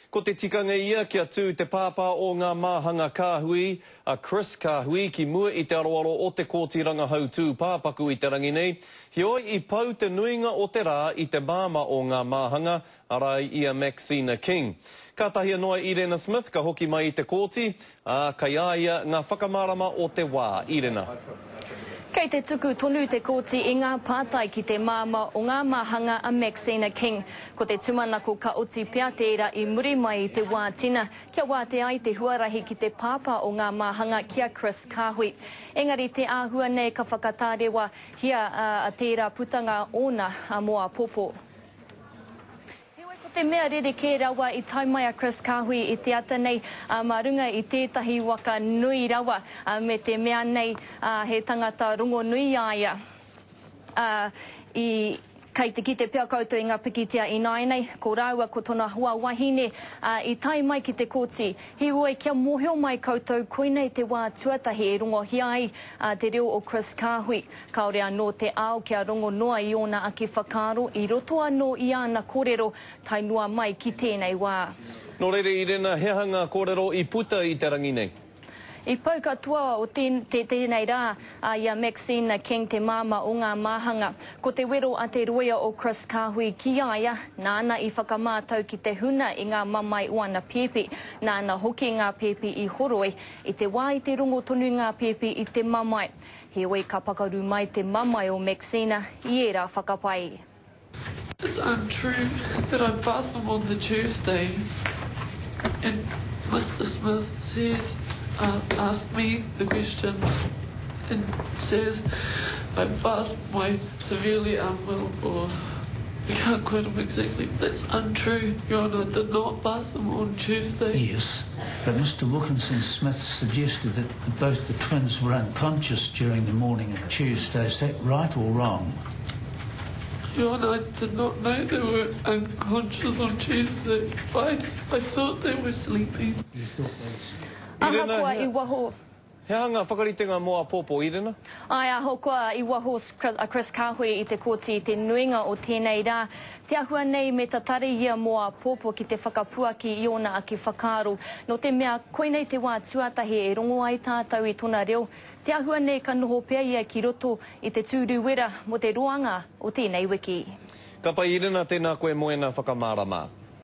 Ko te tikanga ia kia tū te pāpā o ngā māhanga kāhui, a Chris Kāhui, ki mua i te aroaro o te Kōti Rangahau Tūpāpaku i te rangi nei. Heoi, i pau te nuinga o te rā i te māmā o ngā māhanga, arā i a Maxina King. Kātahi anō a Irena Smith ka hoki mai i te kōti, ā, kei a ia ngā whakamārama o te wā. Irena. Kei te tuku tonu te kōti i ngā pātai ki te māmā o ngā māhanga a Maxina King. Ko te tūmanako ka oti pea tērā i muri mai i te wā tina, kia wātea ai te huarahi ki te pāpā o ngā māhanga ki a Chris Kāhui. Engari te āhua nei ka whakatārewahia tērā putanga ōna mō āpōpō. Heoi, ko te mea rerekē rawa i tae mai a Chris Kahui i te ata nei, ā, mā runga i tētahi waka nui rawa, ā, me te mea nei, ā, he tangata rongonui a ia. Ā, i, kei te kite pea koutou i ngā pikitia ināianei, ko rāua ko tona hoa wahine, ā, i tae mai ki te kōti. Heoi, kia mōhio mai koutou, koinei te wā tuatahi e rongohia ai, ā, te reo o Chris Kahui. Kāore anō te ao kia rongo noa i ōna ake whakaaro i roto anō i āna kōrero tae noa mai ki tēnei wā. Nō reira, Irena, he aha ngā kōrero i puta i te rangi nei? I pau katoa o tēnei rā i a Maxine King te māmā o ngā māhanga. Ko te wero a te rōia o Chris Kāhui ki a ia, nāna i whakamātau ki te huna i ngā mamae o ana pēpi, nāna hoki ngā pēpi i horoi, i te wā i te rongo tonu ngā pēpi i te mamae. Heoi ka pakaru mai te mamae o Maxina i ērā whakapae. It's untrue that I bathed them on the Tuesday and Mister Smith says, uh, asked me the question and says I bathed my severely unwell or I can't quote him exactly, but that's untrue, Your Honour, I did not bath them on Tuesday. Yes, but Mr Wilkinson Smith suggested that the, both the twins were unconscious during the morning of Tuesday. Is that right or wrong? Your Honour, I did not know they were unconscious on Tuesday. I, I thought they were sleeping. You thought they were sleeping. Ahakoa i waho He aha ngā whakaritenga mō āpōpō, Irena? Āe, ahakoa i waho a Chris Kāhui i te kōti i te nuinga o tēnei rā, te ahua nei me tatari ia mō āpōpō ki te whakapuaki i ōna ake whakaaro. Nō te mea, koinei te wā tuatahi e rongo ai tātou i tona reo, te ahua nei ka noho pea ia ki roto i te tūru wera mō te roanga o tēnei wiki. Ka pai Irena, tēnā koe mō ēnā whakamārama.